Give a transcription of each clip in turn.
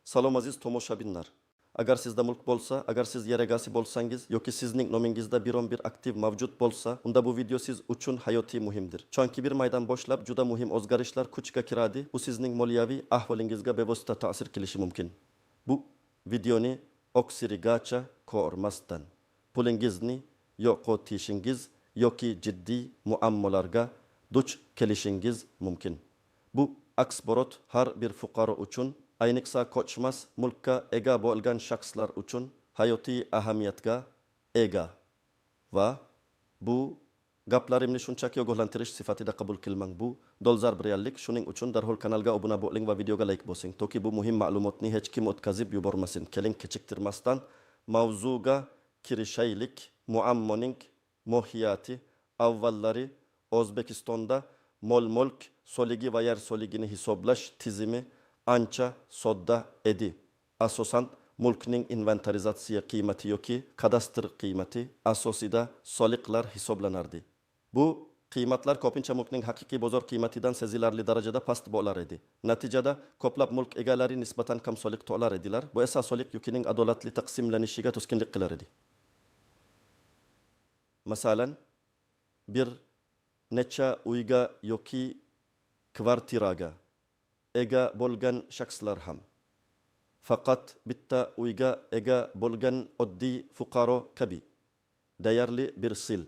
Salom, aziz tomoshabinlar. Agar sizda mulk bo'lsa, agar siz yer egasi bo'lsangiz yoki sizning nomingizda biron bir aktiv mavjud bo'lsa, unda bu video siz uchun hayotiy muhimdir. Chunki 1 maydan boshlab juda muhim o'zgarishlar kuchga kiradi. Bu sizning moliyaviy ahvolingizga bevosita ta'sir qilishi mumkin. Bu videoni oxirigacha ko'rmasdan pulingizni yo'qotishingiz yoki jiddiy muammolarga duch kelishingiz mumkin. Bu axborot har bir fuqaro uchun, ayniqsa ko'chmas mulkka ega bo'lgan shaxslar uchun hayotiy ahamiyatga ega. Va bu gaplarimni shunchaki ogohlantirish sifatida qabul qilmang. Bu dolzarb reallik. Shuning uchun darhol kanalga obuna bo'ling va videoga like bosing, toki bu muhim ma'lumotni hech kim o'tkazib yubormasin. Keling, kechiktirmasdan mavzuga kirishaylik. Muammoning mohiyati. Avvallari O'zbekistonda mol-mulk soligi va yer soligini hisoblash tizimi ancha sodda edi. Asosan mulkning inventarizatsiya qiymati yoki kadastr qiymati asosida soliqlar hisoblanardi. Bu qiymatlar ko'pincha mulkning haqiqiy bozor qiymatidan sezilarli darajada past bo'lar edi. Natijada ko'plab mulk egalari nisbatan kam soliq to'lar edilar. Bu esa soliq yukining adolatli taqsimlanishiga to'sqinlik qilar edi. Masalan, bir necha uyga yoki kvartiraga ega bo'lgan shaxslar ham faqat bitta uyga ega bo'lgan oddiy fuqaro kabi deyarli bir sil,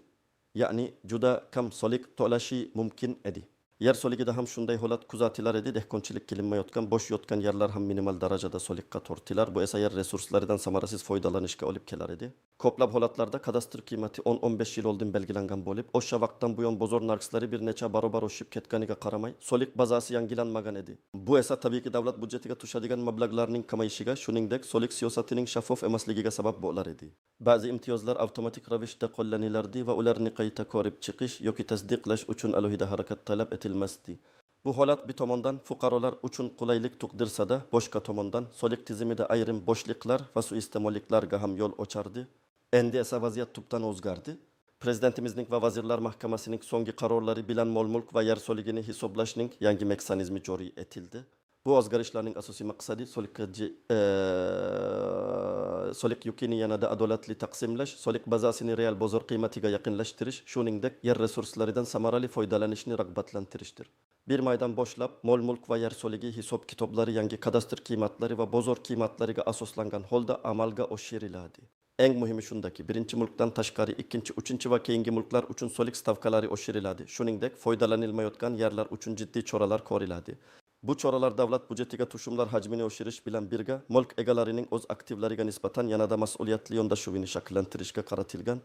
ya'ni juda kam soliq to'lashi mumkin edi. Yer soligida ham shunday holat kuzatilar edi. Dehqonchilik qilinmayotgan, bo'sh yotgan yerlar ham minimal darajada soliqqa tortilar. Bu esa yer resurslaridan samarasiz foydalanishga olib kelar edi. Ko'plab holatlarda kadastr qiymati 10-15 yil oldin belgilangan bo'lib, o'sha vaqtdan buyon bozor narxlari bir necha barobar oshib ketganiga qaramay, soliq bazasi yangilanmagan edi. Bu esa tabiiyki davlat byudjetiga tushadigan mablag'larning kamayishiga, shuningdek, soliq siyosatining shaffof emasligiga sabab bo'lar edi. Ba'zi imtiyozlar avtomatik ravishda qo'llanilardi va ularni qayta ko'rib chiqish yoki tasdiqlash uchun alohida harakat talab etilmasdi. Bu holat bir tomondan fuqarolar uchun qulaylik tug'dirsa-da, boshqa tomondan soliq tizimida ayrim bo'shliqlar va suiiste'molliklarga ham yo'l ochardi. Endi esa vaziyat tubdan o'zgardi. Prezidentimizning va Vazirlar Mahkamasining so'nggi qarorlari bilan mol-mulk va yer soligini hisoblashning yangi mexanizmi joriy etildi. Bu o'zgarishlarning asosiy maqsadi soliq yukini yanada adolatli taqsimlash, soliq bazasini real bozor qiymatiga yaqinlashtirish, shuningdek, yer resurslaridan samarali foydalanishni rag'batlantirishdir. 1 maydan boshlab mol-mulk va yer soligi hisob-kitoblari yangi kadastr qiymatlari va bozor qiymatlariga asoslangan holda amalga oshiriladi. Eng muhimi shundaki, birinchi mulkdan tashqari ikkinchi, uchinchi va keyingi mulklar uchun soliq stavkalari oshiriladi. Shuningdek, foydalanilmayotgan yerlar uchun jiddiy choralar ko'riladi. Bu choralar davlat byudjetiga tushumlar hajmini oshirish bilan birga mulk egalarining o'z aktivlariga nisbatan yanada mas'uliyatli yondashuvini shakllantirishga qaratilgan.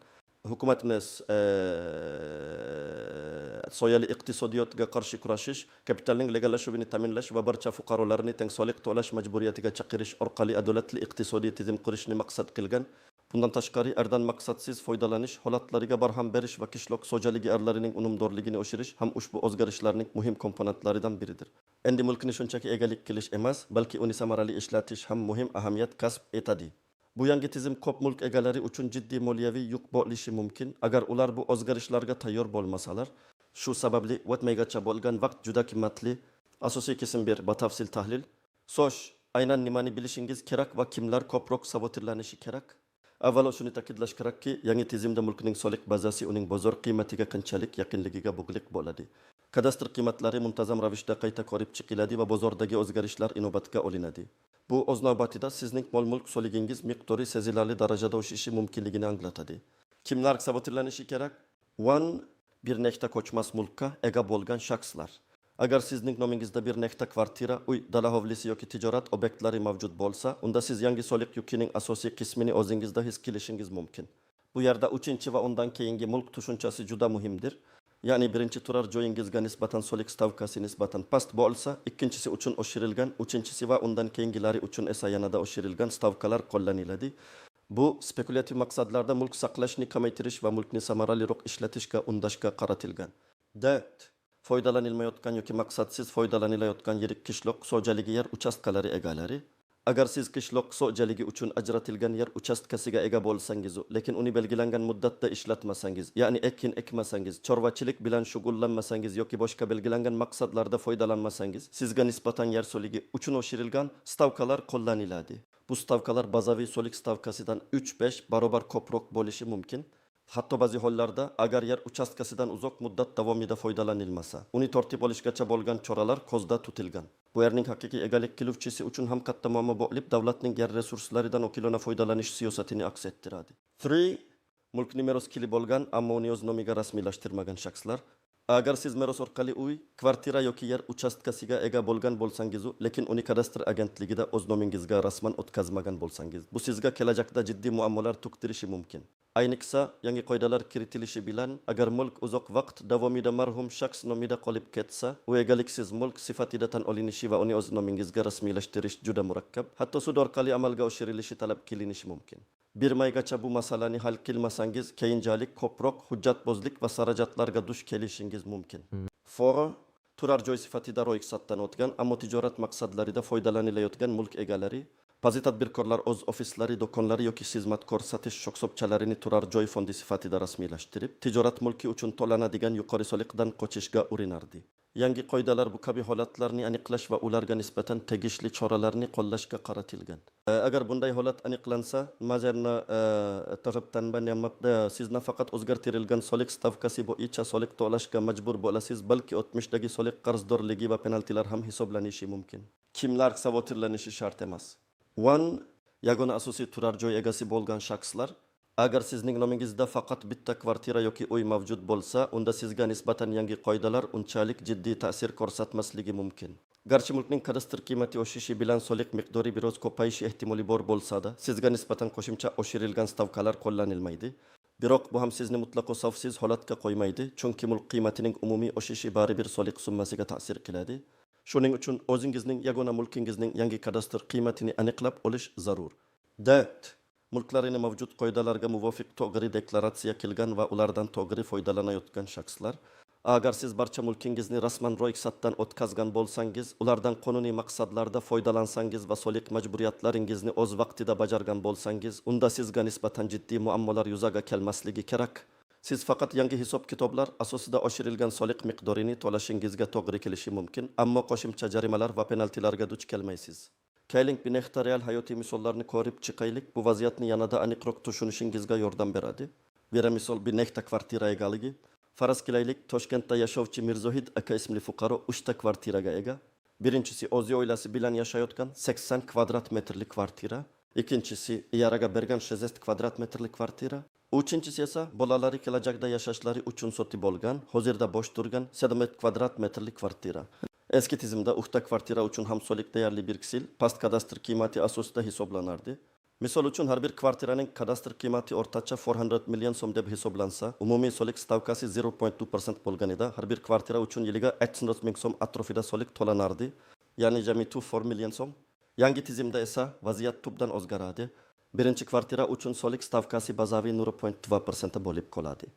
Hukumatimiz soyali iqtisodiyotga qarshi kurashish, kapitalning legallashuvini ta'minlash va barcha fuqarolarni teng soliq to'lash majburiyatiga chaqirish orqali adolatli iqtisodiy tizim qurishni maqsad qilgan. Bundan tashqari, erdan maqsadsiz foydalanish holatlariga barham berish va qishloq xo'jaligi erlarining unumdorligini oshirish ham ushbu o'zgarishlarning muhim komponentlaridan biridir. Endi mulkni shunchaki egalik qilish emas, balki uni samarali ishlatish ham muhim ahamiyat kasb etadi. Bu yangi tizim ko'p mulk egalari uchun jiddiy moliyaviy yuk bo'lishi mumkin, agar ular bu o'zgarishlarga tayyor bo'lmasalar. Shu sababli o'tmaygacha bo'lgan vaqt juda qimmatli. Asosiy qism 1, batafsil tahlil. Xo'sh, aynan nimani bilishingiz kerak va kimlar ko'proq xavotirlanishi kerak? Avvalo shuni ta'kidlash kerakki, yangi tizimda mulkning soliq bazasi uning bozor qiymatiga qanchalik yaqinligiga bog'liq bo'ladi. Kadastr qiymatlari muntazam ravishda qayta ko'rib chiqiladi va bozordagi o'zgarishlar inobatga olinadi. Bu o'z navbatida sizning mol-mulk soligingiz miqdori sezilarli darajada oshishi mumkinligini anglatadi. Kimlar xavotirlanishi kerak? 1. Bir nechta ko'chmas mulkka ega bo'lgan shaxslar. Agar sizning nomingizda bir nechta kvartira, uy, dala hovlisi yoki tijorat obyektlari mavjud bo'lsa, unda siz yangi soliq yukining asosiy qismini o'zingizda his qilishingiz mumkin. Bu yerda uchinchi va undan keyingi mulk tushunchasi juda muhimdir. Ya'ni birinchi turar joyingizga nisbatan soliq stavkasi nisbatan past bo'lsa, ikkinchisi uchun oshirilgan, uchinchisi va undan keyingilari uchun esa yanada oshirilgan stavkalar qo'llaniladi. Bu spekulyativ maqsadlarda mulk saqlashni kamaytirish va mulkni samaraliroq ishlatishga undashga qaratilgan. D. Foydalanilmayotgan yoki maqsadsiz foydalanilayotgan yirik qishloq xo'jaligi yer uchastkalari egalari. Agar siz qishloq xo'jaligi uchun ajratilgan yer uchastkasiga ega bo'lsangiz, lekin uni belgilangan muddatda ishlatmasangiz, ya'ni ekin ekmasangiz, chorvachilik bilan shug'ullanmasangiz yoki boshqa belgilangan maqsadlarda foydalanmasangiz, sizga nisbatan yer soligi uchun oshirilgan stavkalar qo'llaniladi. Bu stavkalar bazaviy solik stavkasidan 3-5 barobar ko'proq bo'lishi mumkin. Hatto ba'zi hollarda agar yer uchastkasidan uzoq muddat davomida foydalanilmasa, uni tortib olishgacha bo'lgan choralar ko'zda tutilgan. Bu yerning haqiqiy egalik qiluvchisi uchun ham katta muammo bo'lib, davlatning yer resurslaridan oqilona foydalanish siyosatini aks ettiradi. 3. Mulkni meros qilib olgan, ammo uni o'z nomiga rasmiylashtirmagan shaxslar. Agar siz meros orqali uy, kvartira yoki yer uchastkasiga ega bo'lgan bo'lsangiz, lekin uni kadastr agentligida o'z nomingizga rasman o'tkazmagan bo'lsangiz, bu sizga kelajakda jiddiy muammolar tug'dirishi mumkin. Ayniqsa, yangi qoidalar kiritilishi bilan, agar mulk uzoq vaqt davomida marhum shaxs nomida qolib ketsa, u egaliksiz mulk sifatida tan olinishi va uni o'z nomingizga rasmiylashtirish juda murakkab, hatto sud orqali amalga oshirilishi talab qilinishi mumkin. 1 maygacha bu masalani hal qilmasangiz, keyinchalik ko'proq hujjatbozlik va xarajatlarga duch kelishingiz mumkin. 4. Turar joy sifatida ro'yxatdan o'tgan, ammo tijorat maqsadlarida foydalanilayotgan mulk egalari. Ba'zi tadbirkorlar o'z ofislari, do'konlari yoki xizmat ko'rsatish shoxobchalarini turar joy fondi sifatida rasmiylashtirib, tijorat mulki uchun to'lanadigan yuqori soliqdan qochishga urinardi. Yangi qoidalar bu kabi holatlarni aniqlash va ularga nisbatan tegishli choralarni qo'llashga qaratilgan. Agar bunday holat aniqlansa, siz nafaqat o'zgartirilgan soliq stavkasi bo'yicha soliq to'lashga majbur bo'lasiz, balki o'tmishdagi soliq qarzdorligi va penaltilar ham hisoblanishi mumkin. Kimlar xavotirlanishi shart emas? 1. Yagona asosiy turar joy egasi bo'lgan shaxslar. Agar sizning nomingizda faqat bitta kvartira yoki uy mavjud bo'lsa, unda sizga nisbatan yangi qoidalar unchalik jiddiy ta'sir ko'rsatmasligi mumkin. Garchi mulkning kadastr qiymati oshishi bilan soliq miqdori biroz ko'payishi ehtimoli bor bo'lsa-da, sizga nisbatan qo'shimcha oshirilgan stavkalar qo'llanilmaydi. Biroq bu ham sizni mutlaqo xavfsiz holatga qo'ymaydi, chunki mulk qiymatining umumiy oshishi baribir soliq summasiga ta'sir qiladi. Shuning uchun o'zingizning yagona mulkingizning yangi kadastr qiymatini aniqlab olish zarur. 4. Mulklarini mavjud qoidalarga muvofiq to'g'ri deklaratsiya qilgan va ulardan to'g'ri foydalanayotgan shaxslar. Agar siz barcha mulkingizni rasman ro'yxatdan o'tkazgan bo'lsangiz, ulardan qonuniy maqsadlarda foydalansangiz va soliq majburiyatlaringizni o'z vaqtida bajargan bo'lsangiz, unda sizga nisbatan jiddiy muammolar yuzaga kelmasligi kerak. Siz faqat yangi hisob-kitoblar asosida oshirilgan soliq miqdorini to'lashingizga to'g'ri kelishi mumkin, ammo qo'shimcha jarimalar va penaltilarga duch kelmaysiz. Keling, bir nechta real hayotiy misollarni ko'rib chiqaylik, bu vaziyatni yanada aniqroq tushunishingizga yordam beradi. Bir misol, bir nechta kvartira egaligi. Faraz qilaylik, Toshkentda yashovchi Mirzohid aka ismli fuqaro 3 ta kvartiraga ega. Birinchisi o'zi oilasi bilan yashayotgan 80 kvadrat metrli kvartira, ikkinchisi ijaraga bergan 60 kvadrat metrli kvartira, uchinchisi esa bolalari kelajakda yashashlari uchun sotib olgan, hozirda bo'sh turgan 70 kvadrat metrli kvartira. Eski tizimda 3 ta kvartira uchun ham soliq deyarli bir xil past kadastr qiymati asosida hisoblanardi. Misol uchun, har bir kvartiraning kadastr qiymati o'rtacha 400 million so'm deb hisoblansa, umumiy soliq stavkasi 0.2% bo'lganida, har bir kvartira uchun yiliga 300 ming so'm atrofida soliq to'lanardi, ya'ni jami 4 million so'm. Yangi tizimda esa vaziyat tubdan o'zgaradi. Birinchi kvartira uchun soliq stavkasi bazaviy 0.2% bo'lib qoladi.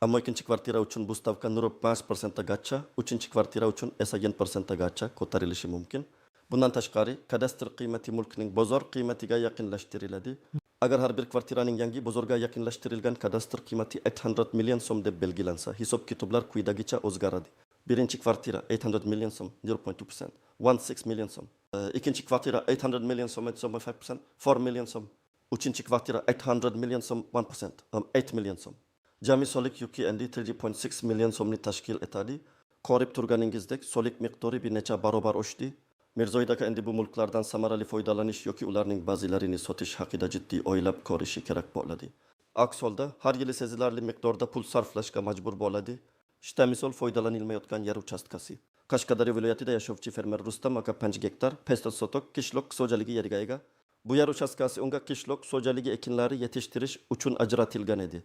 Ammo ikkinchi kvartira uchun bu stavka 0.5% gacha, uchinchi kvartira uchun esa 1% gacha ko'tarilishi mumkin. Bundan tashqari, kadastr qiymati mulkning bozor qiymatiga yaqinlashtiriladi. Agar har bir kvartiraning yangi bozorga yaqinlashtirilgan kadastr qiymati 800 million so'm deb belgilansa, hisob-kitoblar quyidagicha o'zgaradi. Birinchi kvartira 800 million so'm 0.2%, 1.6 million so'm. Ikkinchi kvartira 800 million so'm 0.5%, 4 million so'm. Uchinchi kvartira 800 million so'm 1%, 8 million so'm. Jami soliq yuki endi 3.6 million so'mni tashkil etadi. Ko'rib turganingizdek, soliq miqdori bir necha barobar oshdi. Mirzohid aka endi bu mulklardan samarali foydalanish yoki ularning ba'zilarini sotish haqida jiddiy o'ylab ko'rishi kerak bo'ladi. Aks holda har yili sezilarli miqdorda pul sarflashga majbur bo'ladi. Ishta misol, foydalanilmayotgan yer uchastkasi. Qashqadaryo viloyatida yashovchi fermer Rustam aka 5 gektar 5 sotok qishloq xo'jaligi yeriga ega. Bu yer uchastkasi unga qishloq xo'jaligi ekinlari yetishtirish uchun ajratilgan edi.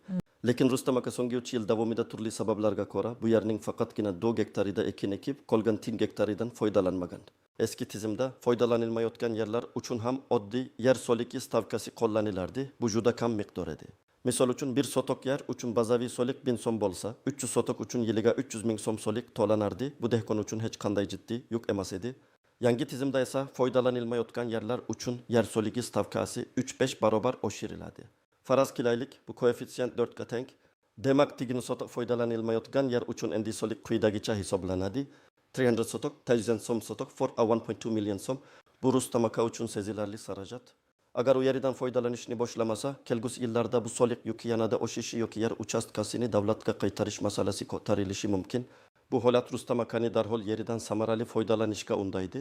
Lekin Rustam aka so'nggi 3 yil davomida turli sabablarga ko'ra bu yerning faqatgina 2 gektarida ekin ekib, qolgan 10 gektaridan foydalanmagan. Eski tizimda foydalanilmayotgan yerlar uchun ham oddiy yer soligi stavkasi qo'llanilardi. Bu juda kam miqdor edi. Misol uchun, bir sotok yer uchun bazaviy soliq 1000 so'm bo'lsa, 300 sotok uchun yiliga 300 ming so'm soliq to'lanardi. Bu dehqon uchun hech qanday jiddiy yuk emas edi. Yangi tizimda esa foydalanilmayotgan yerlar uchun yer soligi stavkasi 3-5 barobar oshiriladi. Faraz qilaylik, bu koeffitsient 4 ga teng. Demak, 20 sotok foydalanilmayotgan yer uchun endi soliq quyidagicha hisoblanadi: 300 sotok, 1000 so'm sotok for a 1.2 million so'm. Bu Rustam aka uchun sezilarli xarajat. Agar u yeridan foydalanishni boshlamasa, kelgusi yillarda bu soliq yuki yanada oshishi yoki yer uchastkasini davlatga qaytarish masalasi ko'tarilishi mumkin. Bu holat Rustam akani darhol yeridan samarali foydalanishga undaydi.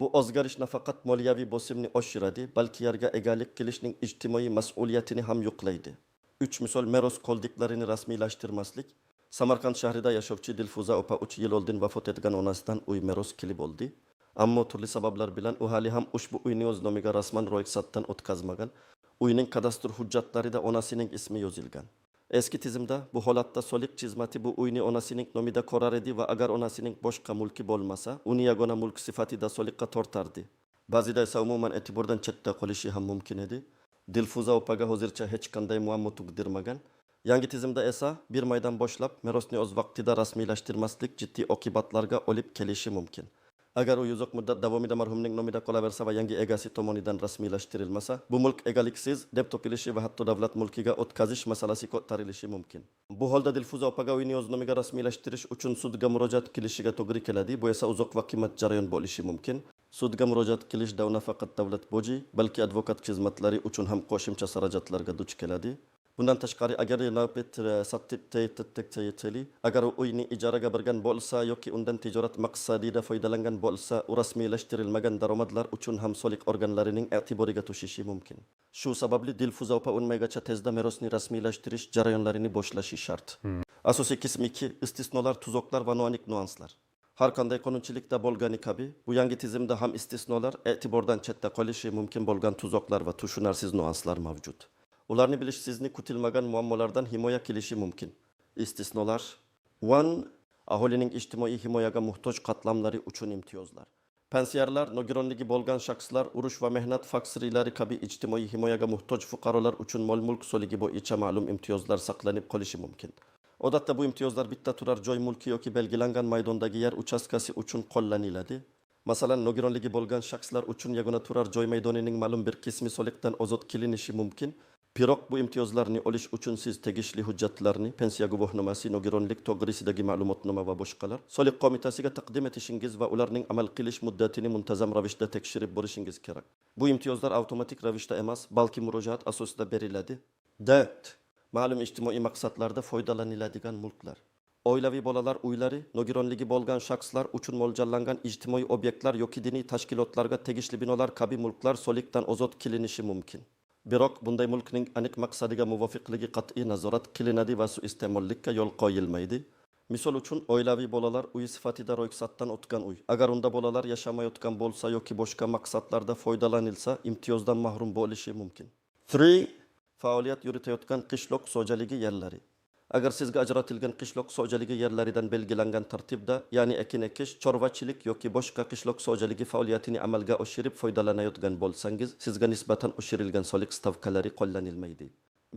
Bu o'zgarish nafaqat moliyaviy bosimni oshiradi, balki yerga egalik qilishning ijtimoiy mas'uliyatini ham yuklaydi. 3 misol: meros qoldiqlarini rasmiylashtirmaslik. Samarqand shahrida yashovchi Dilfuza opa 3 yil oldin vafot etgan onasidan uy meros qilib oldi. Ammo turli sabablar bilan u hali ham ushbu uyni o'z nomiga rasman ro'yxatdan o'tkazmagan. Uyning kadastr hujjatlarida onasining ismi yozilgan. Eski tizimda bu holatda soliq xizmati bu uyni onasining nomida ko'rar edi va agar onasining boshqa mulki bo'lmasa, uni yagona mulk sifatida soliqqa tortardi. Ba'zida esa umuman e'tibordan chetda qolishi ham mumkin edi. Dilfuza opaga hozircha hech qanday muammo tug'dirmagan. Yangi tizimda esa 1 maydan boshlab merosni o'z vaqtida rasmiylashtirmaslik jiddiy oqibatlarga olib kelishi mumkin. Agar uy uzoq muddat davomida marhumning nomida qolaversa va yangi egasi tomonidan rasmiylashtirilmasa, bu mulk egaliksiz deb topilishi va hatto davlat mulkiga o'tkazish masalasi ko'tarilishi mumkin. Bu holda Dilfuza opaga uyni o'z nomiga rasmiylashtirish uchun sudga murojaat qilishiga to'g'ri keladi. Bu esa uzoq va qimmat jarayon bo'lishi mumkin. Sudga murojaat qilishda u nafaqat davlat boji, balki advokat xizmatlari uchun ham qo'shimcha xarajatlarga duch keladi. Bundan tashqari, agar u uyni ijaraga bergan bo'lsa yoki undan tijorat maqsadida foydalangan bo'lsa, u rasmiylashtirilmagan daromadlar uchun ham soliq organlarining e'tiboriga tushishi mumkin. Shu sababli Dilfuza opa 10 maygacha tezda merosni rasmiylashtirish jarayonlarini boshlashi shart. Asosiy qism 2: istisnolar, tuzoqlar va noaniq nuanslar. Har qanday qonunchilikda bo'lgani kabi, bu yangi tizimda ham istisnolar, e'tibordan chetda qolishi mumkin bo'lgan tuzoqlar va tushunarsiz nuanslar mavjud. Ularni bilish sizni kutilmagan muammolardan himoya qilishi mumkin. Istisnolar. 1. Aholining ijtimoiy himoyaga muhtoj qatlamlari uchun imtiyozlar. Pensionerlar, nogironligi bo'lgan shaxslar, urush va mehnat faxriylari kabi ijtimoiy himoyaga muhtoj fuqarolar uchun mol-mulk soligi bo'yicha ma'lum imtiyozlar saqlanib qolishi mumkin. Odatda bu imtiyozlar bitta turar joy mulki yoki belgilangan maydondagi yer uchastkasi uchun qo'llaniladi. Masalan, nogironligi bo'lgan shaxslar uchun yagona turar joy maydonining ma'lum bir qismi soliqdan ozod qilinishi mumkin. Biroq bu imtiyozlarni olish uchun siz tegishli hujjatlarni, pensiya guvohnomasi, nogironlik to'g'risidagi ma'lumotnoma va boshqalar, soliq qo'mitasiga taqdim etishingiz va ularning amal qilish muddatini muntazam ravishda tekshirib borishingiz kerak. Bu imtiyozlar avtomatik ravishda emas, balki murojaat asosida beriladi. 4. Ma'lum ijtimoiy maqsadlarda foydalaniladigan mulklar. Oilaviy bolalar uylari, nogironligi bo'lgan shaxslar uchun mo'ljallangan ijtimoiy obyektlar yoki diniy tashkilotlarga tegishli binolar kabi mulklar soliqdan ozod qilinishi mumkin. Biroq bunday mulkning aniq maqsadiga muvofiqligi qat'iy nazorat qilinadi va suiiste'mollikka yo'l qo'yilmaydi. Misol uchun, oilaviy bolalar uyi sifatida ro'yxatdan o'tgan uy, agar unda bolalar yashamayotgan bo'lsa yoki boshqa maqsadlarda foydalanilsa, imtiyozdan mahrum bo'lishi mumkin. 3. Faoliyat yuritayotgan qishloq xo'jaligi yerlari. Agar sizga ajratilgan qishloq xo'jaligi yerlaridan belgilangan tartibda, ya'ni ekin ekish, chorvachilik yoki boshqa qishloq xo'jaligi faoliyatini amalga oshirib foydalanayotgan bo'lsangiz, sizga nisbatan oshirilgan soliq stavkalari qo'llanilmaydi.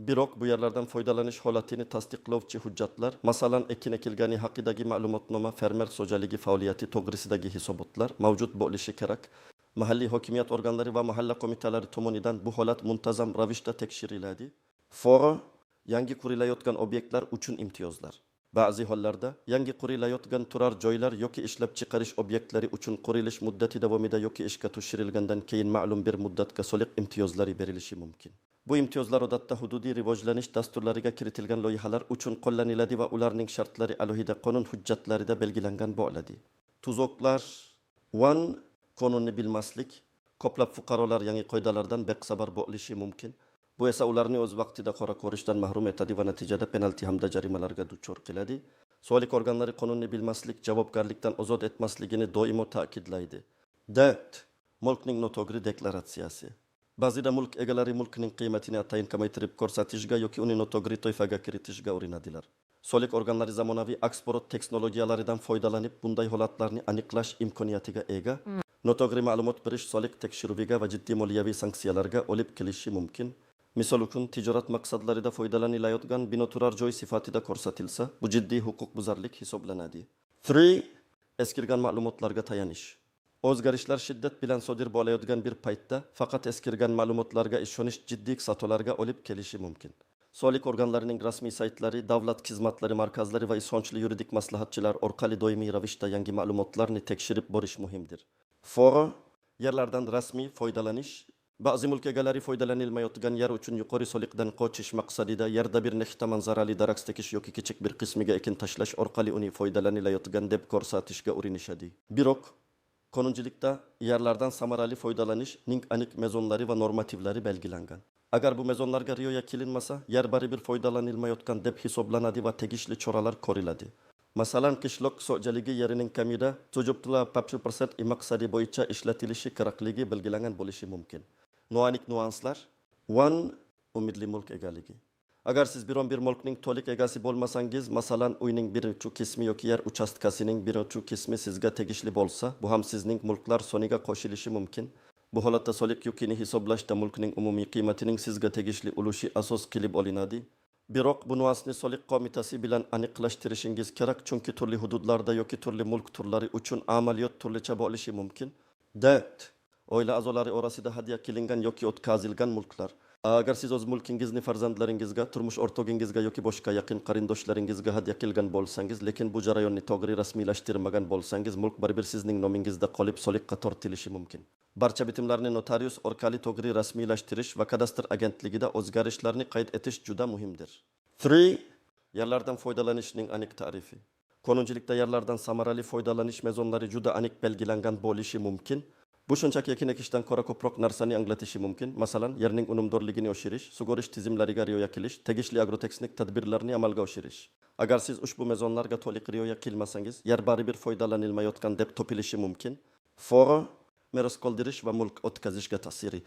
Biroq bu yerlardan foydalanish holatini tasdiqlovchi hujjatlar, masalan, ekin ekilgani haqidagi ma'lumotnoma, fermer xo'jaligi faoliyati to'g'risidagi hisobotlar mavjud bo'lishi kerak. Mahalliy hokimiyat organlari va mahalla qo'mitalari tomonidan bu holat muntazam ravishda tekshiriladi. 4. Yangi qurilayotgan obyektlar uchun imtiyozlar. Ba'zi hollarda yangi qurilayotgan turar joylar yoki ishlab chiqarish obyektlari uchun qurilish muddati davomida yoki ishga tushirilgandan keyin ma'lum bir muddatga soliq imtiyozlari berilishi mumkin. Bu imtiyozlar odatda hududiy rivojlanish dasturlariga kiritilgan loyihalar uchun qo'llaniladi va ularning shartlari alohida qonun hujjatlarida belgilangan bo'ladi. Tuzoqlar. 1. Qonunni bilmaslik. Ko'plab fuqarolar yangi qoidalardan bexabar bo'lishi mumkin. Bu esa ularni o'z vaqtida qora ko'rishdan mahrum etadi va natijada penalti hamda jarimalarga duchor qiladi. Soliq organlari qonunni bilmaslik javobgarlikdan ozod etmasligini doimo ta'kidlaydi. 4. Mulkning noto'g'ri deklaratsiyasi. Ba'zida mulk egalari mulkning qiymatini atayin kamaytirib ko'rsatishga yoki uni noto'g'ri toifaga kiritishga urinadilar. Soliq organlari zamonaviy axborot texnologiyalaridan foydalanib bunday holatlarni aniqlash imkoniyatiga ega. Noto'g'ri ma'lumot berish soliq tekshiruviga va jiddiy moliyaviy sanksiyalarga olib kelishi mumkin. Misol uchun, tijorat maqsadlarida foydalanilayotgan bino turar joy sifatida ko'rsatilsa, bu jiddiy huquqbuzarlik hisoblanadi. 3. Eskirgan ma'lumotlarga tayanish. O'zgarishlar shiddat bilan sodir bo'layotgan bir paytda faqat eskirgan ma'lumotlarga ishonish jiddiy xatolarga olib kelishi mumkin. Soliq organlarining rasmiy saytlari, davlat xizmatlari markazlari va ishonchli yuridik maslahatchilar orqali doimiy ravishda yangi ma'lumotlarni tekshirib borish muhimdir. 4. Yerlardan rasmiy foydalanish. Ba'zi mulk egalari foydalanilmayotgan yer uchun yuqori soliqdan qochish maqsadida yerda bir nechta manzarali daraxt ekish yoki kichik bir qismiga ekin tashlash orqali uni foydalanilayotgan deb ko'rsatishga urinishadi. Biroq qonunchilikda yerlardan samarali foydalanishning aniq mezonlari va normativlari belgilangan. Agar bu mezonlarga rioya qilinmasa, yer baribir foydalanilmayotgan deb hisoblanadi va tegishli choralar ko'riladi. Masalan, qishloq xo'jaligi yerining kamida 0,5% maqsadi bo'yicha ishlatilishi kerakligi belgilangan bo'lishi mumkin. Noaniq nuanslar. 1. Umidli mulk egaligi. Agar siz biron bir mulkning to'liq egasi bo'lmasangiz, masalan, uyning birinchi qismi yoki yer uchastkasining birinchi qismi sizga tegishli bo'lsa, bu ham sizning mulklar soniga qo'shilishi mumkin. Bu holatda soliq yukini hisoblashda mulkning umumiy qiymatining sizga tegishli ulushi asos qilib olinadi. Biroq bu nuansni soliq qo'mitasi bilan aniqlashtirishingiz kerak, chunki turli hududlarda yoki turli mulk turlari uchun amaliyot turlicha bo'lishi mumkin. 4. Oila a'zolari orasida hadya qilingan yoki o'tkazilgan mulklar. Agar siz o'z mulkingizni farzandlaringizga, turmush o'rtog'ingizga yoki boshqa yaqin qarindoshlaringizga hadya qilgan bo'lsangiz, lekin bu jarayonni to'g'ri rasmiylashtirmagan bo'lsangiz, mulk baribir sizning nomingizda qolib soliqqa tortilishi mumkin. Barcha bitimlarni notarius orqali to'g'ri rasmiylashtirish va kadastr agentligida o'zgarishlarni qayd etish juda muhimdir. 3. Yerlardan foydalanishning aniq ta'rifi. Qonunchilikda yerlardan samarali foydalanish mezonlari juda aniq belgilangan bo'lishi mumkin. Bu shunchaki ekin ekishdan ko'ra ko'proq narsani anglatishi mumkin. Masalan, yerning unumdorligini oshirish, sug'orish tizimlariga rioya qilish, tegishli agrotexnik tadbirlarni amalga oshirish. Agar siz ushbu mezonlarga to'liq rioya qilmasangiz, yer baribir foydalanilmayotgan deb topilishi mumkin. 4. Meros qoldirish va mulk o'tkazishga ta'siri.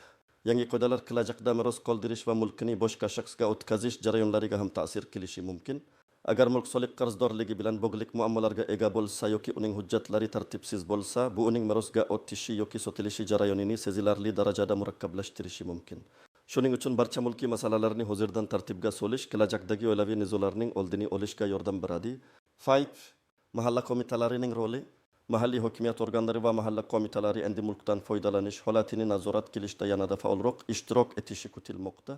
Yangi qoidalar kelajakda meros qoldirish va mulkni boshqa shaxsga o'tkazish jarayonlariga ham ta'sir qilishi mumkin. Agar mulk soliq qarzdorligi bilan bog'liq muammolarga ega bo'lsa yoki uning hujjatlari tartibsiz bo'lsa, bu uning merosga o'tishi yoki sotilishi jarayonini sezilarli darajada murakkablashtirishi mumkin. Shuning uchun barcha mulkiy masalalarni hozirdan tartibga solish kelajakdagi oilaviy nizolarning oldini olishga yordam beradi. 5. Mahalla qo'mitalarining roli. Mahalliy hokimiyat organlari va mahalla qo'mitalari endi mulkdan foydalanish holatini nazorat qilishda yanada faolroq ishtirok etishi kutilmoqda.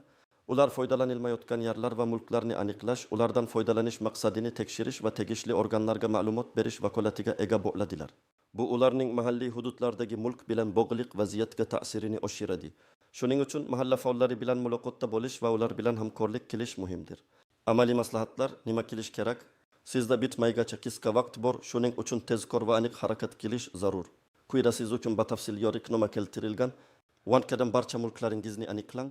Ular foydalanilmayotgan yerlar va mulklarni aniqlash, ulardan foydalanish maqsadini tekshirish va tegishli organlarga ma'lumot berish vakolatiga ega bo'ladilar. Bu ularning mahalliy hududlardagi mulk bilan bog'liq vaziyatga ta'sirini oshiradi. Shuning uchun mahalla faollari bilan muloqotda bo'lish va ular bilan hamkorlik qilish muhimdir. Amaliy maslahatlar: nima qilish kerak? Sizda bitmaygacha qisqa vaqt bor, shuning uchun tezkor va aniq harakat qilish zarur. Quyida siz uchun batafsil yo'riqnoma keltirilgan. 1 qadam: barcha mulklaringizni aniqlang.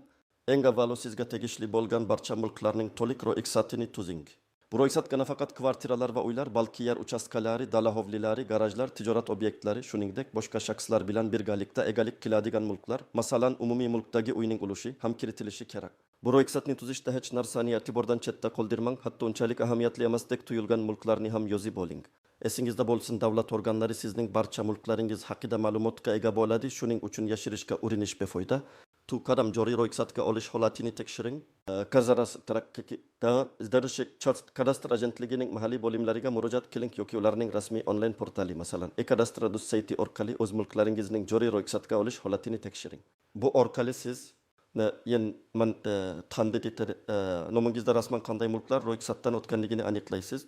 Eng avvalo sizga tegishli bo'lgan barcha mulklarning to'liq ro'yxatini tuzing. Bu ro'yxatga nafaqat kvartiralar va uylar, balki yer uchastkalari, dala hovlilari, garajlar, tijorat obyektlari, shuningdek boshqa shaxslar bilan birgalikda egalik qiladigan mulklar, masalan, umumiy mulkdagi uyning ulushi ham kiritilishi kerak. Bu ro'yxatni tuzishda hech narsani e'tibordan chetda qoldirmang, hatto unchalik ahamiyatli emasdek tuyulgan mulklarni ham yozib oling. Esingizda bo'lsin, davlat organlari sizning barcha mulklaringiz haqida ma'lumotga ega bo'ladi, shuning uchun yashirishga urinish befoyda. 2 qadam: joriy ro'yxatga olish holatini tekshiring. Kadastr agentligining mahalliy bo'limlariga murojaat qiling yoki ularning rasmiy onlayn portali, masalan, e-kadastr sayti orqali o'z mulklaringizning joriy ro'yxatga olish holatini tekshiring. Bu orqali siz nomingizda rasman qanday mulklar ro'yxatdan o'tganligini aniqlaysiz.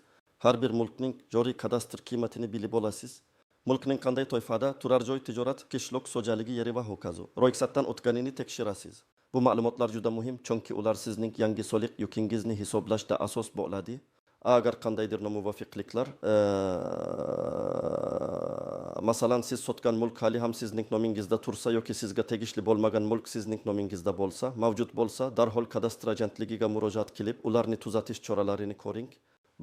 Har bir mulkning joriy kadastr qiymatini bilib olasiz. Mulkning qanday toifada turar joy, tijorat, qishloq xo'jaligi yeri va hokazo ro'yxatdan o'tganini tekshirasiz. Bu ma'lumotlar juda muhim, chunki ular sizning yangi soliq yukingizni hisoblashda asos bo'ladi. Agar qandaydir nomuvofiqliklar, masalan, siz sotgan mulk hali ham sizning nomingizda tursa yoki sizga tegishli bo'lmagan mulk sizning nomingizda bo'lsa, mavjud bo'lsa, darhol kadastr agentligiga murojaat qilib, ularni tuzatish choralarini ko'ring.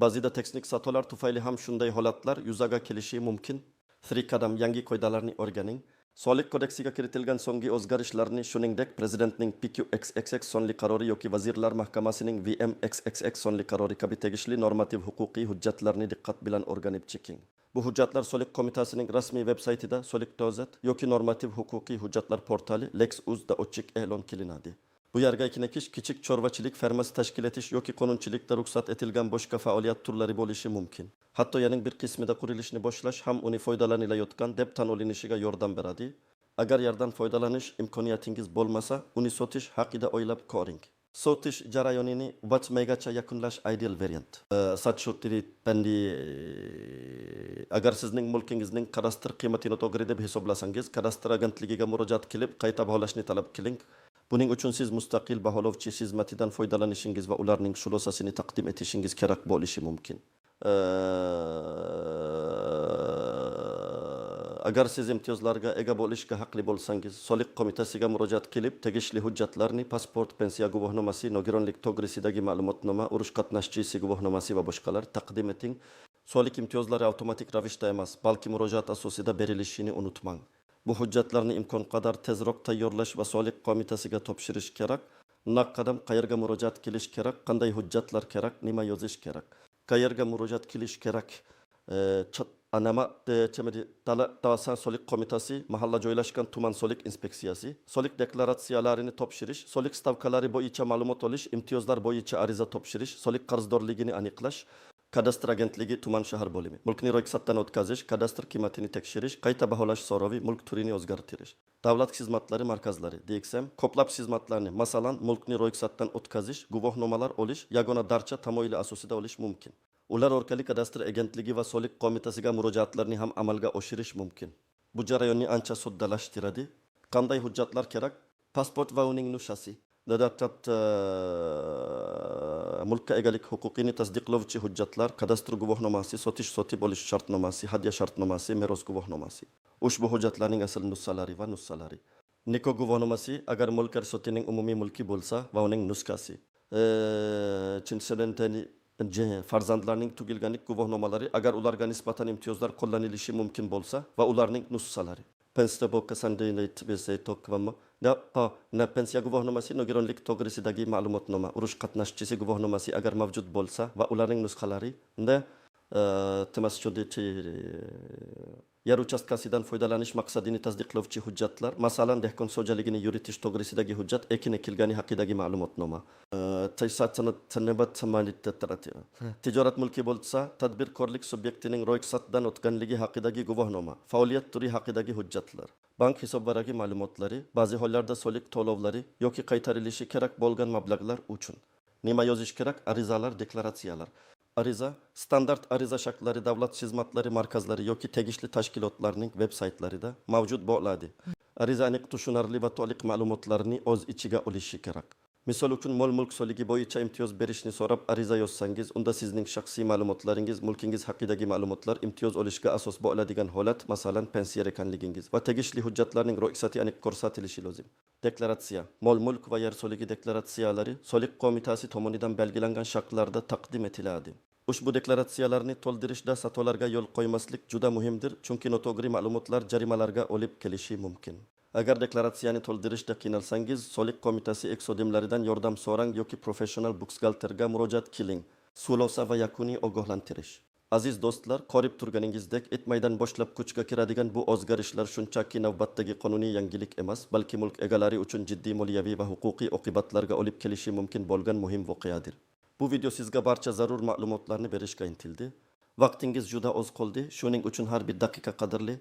Ba'zida texnik xatolar tufayli ham shunday holatlar yuzaga kelishi mumkin. 3 qadam: yangi qoidalarni o'rganing. Soliq kodeksiga kiritilgan so'nggi o'zgarishlarni, shuningdek, prezidentning PQXXX sonli qarori yoki Vazirlar Mahkamasining VMXXX sonli qarori kabi tegishli normativ huquqiy hujjatlarni diqqat bilan o'rganib chiqing. Bu hujjatlar Soliq qo'mitasining rasmiy veb saytida soliq.tz yoki normativ huquqiy hujjatlar portali Lex.uzda ochiq e'lon qilinadi. Bu yerga ekin ekish, kichik chorvachilik fermasi tashkil etish yoki qonunchilikda ruxsat etilgan boshqa faoliyat turlari bo'lishi mumkin. Hatto yerning bir qismida qurilishni boshlash ham uni foydalanilayotgan deb tan olinishiga yordam beradi. Agar yerdan foydalanish imkoniyatingiz bo'lmasa, uni sotish haqida o'ylab ko'ring. Sotish jarayonini 3 maygacha yakunlash ideal variant. Agar sizning mulkingizning kadastr qiymati noto'g'ri deb hisoblasangiz, kadastr agentligiga murojaat qilib, qayta baholashni talab qiling. Buning uchun siz mustaqil baholovchi xizmatidan foydalanishingiz va ularning xulosasini taqdim etishingiz kerak bo'lishi mumkin. Agar siz imtiyozlarga ega bo'lishga haqli bo'lsangiz, soliq qo'mitasiga murojaat qilib, tegishli hujjatlarni: pasport, pensiya guvohnomasi, nogironlik to'g'risidagi ma'lumotnoma, urush qatnashchisi guvohnomasi va boshqalar taqdim eting. Soliq imtiyozlari avtomatik ravishda emas, balki murojaat asosida berilishini unutmang. Bu hujjatlarni imkon qadar tezroq tayyorlash va soliq qo'mitasiga topshirish kerak. Naq qadam: qayerga murojaat qilish kerak, qanday hujjatlar kerak, nima yozish kerak? Qayerga murojaat qilish kerak? Anama Dala soliq qo'mitasi, mahalla joylashgan tuman soliq inspeksiyasi. Soliq deklaratsiyalarini topshirish, soliq stavkalari bo'yicha ma'lumot olish, imtiyozlar bo'yicha ariza topshirish, soliq qarzdorligini aniqlash. Kadastr agentligi tuman shahar bo'limi. Mulkni ro'yxatdan o'tkazish, kadastr qiymatini tekshirish, qayta baholash so'rovi, mulk turini o'zgartirish. Davlat xizmatlari markazlari, DXM, ko'plab xizmatlarni, masalan, mulkni ro'yxatdan o'tkazish, guvohnomalar olish, yagona darcha tamoyili asosida olish mumkin. Ular orqali kadastr agentligi va soliq qo'mitasiga murojaatlarni ham amalga oshirish mumkin. Bu jarayonni ancha soddalashtiradi. Qanday hujjatlar kerak? Pasport va uning nusxasi. Mulkka egalik huquqini tasdiqlovchi hujjatlar: kadastr guvohnomasi, sotish sotib olish shartnomasi, hadya shartnomasi, meros guvohnomasi. Ushbu hujjatlarning asl nusxalari va nusxalari. Nikoh guvohnomasi, agar mulk er-xotinning umumiy mulki bo'lsa, va uning nusxasi. Farzandlarning tug'ilganlik guvohnomalari, agar ularga nisbatan imtiyozlar qo'llanilishi mumkin bo'lsa, va ularning nusxalari. Pensiya guvohnomasi, nogironlik to'g'risidagi ma'lumotnoma, urush qatnashchisi guvohnomasi, agar mavjud bo'lsa, va ularning nusxalari. Yer uchastkasidan foydalanish maqsadini tasdiqlovchi hujjatlar, masalan, dehqon xo'jaligini yuritish to'g'risidagi hujjat, ekin ekilgani haqidagi ma'lumotnoma. Tijorat mulki bo'lsa, tadbirkorlik subyektining ro'yxatdan o'tganligi haqidagi guvohnoma, faoliyat turi haqidagi hujjatlar, bank hisobvaragi ma'lumotlari, ba'zi hollarda soliq to'lovlari yoki qaytarilishi kerak bo'lgan mablag'lar uchun. Nima yozish kerak? Arizalar, deklaratsiyalar. Ariza: standart ariza shakllari davlat xizmatlari markazlari yoki tegishli tashkilotlarning veb saytlarida mavjud bo'ladi. Ariza aniq, tushunarli va to'liq ma'lumotlarni o'z ichiga olishi kerak. Misol uchun, mol mulk soligi bo'yicha imtiyoz berishni so'rab ariza yozsangiz, unda sizning shaxsiy ma'lumotlaringiz, mulkingiz haqidagi ma'lumotlar, imtiyoz olishga asos bo'ladigan holat, masalan, pensioner ekanligingiz, va tegishli hujjatlarning ro'yxati aniq ko'rsatilishi lozim. Deklaratsiya: mol mulk va yer soligi deklaratsiyalari soliq qo'mitasi tomonidan belgilangan shakllarda taqdim etiladi. Ushbu deklaratsiyalarni to'ldirishda xatolarga yo'l qo'ymaslik juda muhimdir, chunki noto'g'ri ma'lumotlar jarimalarga olib kelishi mumkin. Agar deklaratsiyani to'ldirishda qiynalsangiz, soliq qo'mitasi xodimlaridan yordam so'rang yoki professional buxgalterga murojaat qiling. Xulosa va yakuniy ogohlantirish. Aziz do'stlar, ko'rib turganingizdek, 7 maydan boshlab kuchga kiradigan bu o'zgarishlar shunchaki navbatdagi qonuniy yangilik emas, balki mulk egalari uchun jiddiy moliyaviy va huquqiy oqibatlarga olib kelishi mumkin bo'lgan muhim voqeadir. Bu video sizga barcha zarur ma'lumotlarni berishga intildi. Vaqtingiz juda oz qoldi, shuning uchun har bir daqiqa qadrli.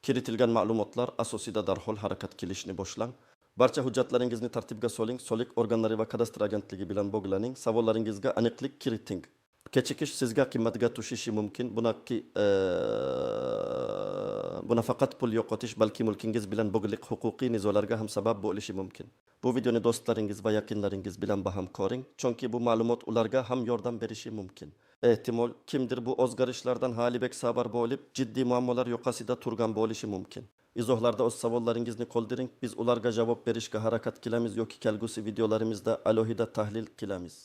Kiritilgan ma'lumotlar asosida darhol harakat qilishni boshlang. Barcha hujjatlaringizni tartibga soling, soliq organlari va kadastr agentligi bilan bog'laning, savollaringizga aniqlik kiriting. Kechikish sizga qimmatga tushishi mumkin. Bu nafaqat pul yo'qotish, balki mulkingiz bilan bog'liq huquqiy nizolarga ham sabab bo'lishi mumkin. Bu videoni do'stlaringiz va yaqinlaringiz bilan baham ko'ring, chunki bu ma'lumot ularga ham yordam berishi mumkin. Ehtimol, kimdir bu o'zgarishlardan hali bexabar bo'lib, jiddiy muammolar yoqasida turgan bo'lishi mumkin. Izohlarda o'z savollaringizni qoldiring, biz ularga javob berishga harakat qilamiz yoki kelgusi videolarimizda alohida tahlil qilamiz.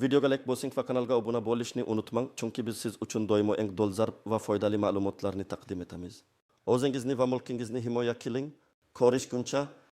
Videoga like bosing va kanalga obuna bo'lishni unutmang, chunki biz siz uchun doimo eng dolzarb va foydali ma'lumotlarni taqdim etamiz. O'zingizni va mulkingizni himoya qiling. Ko'rishguncha.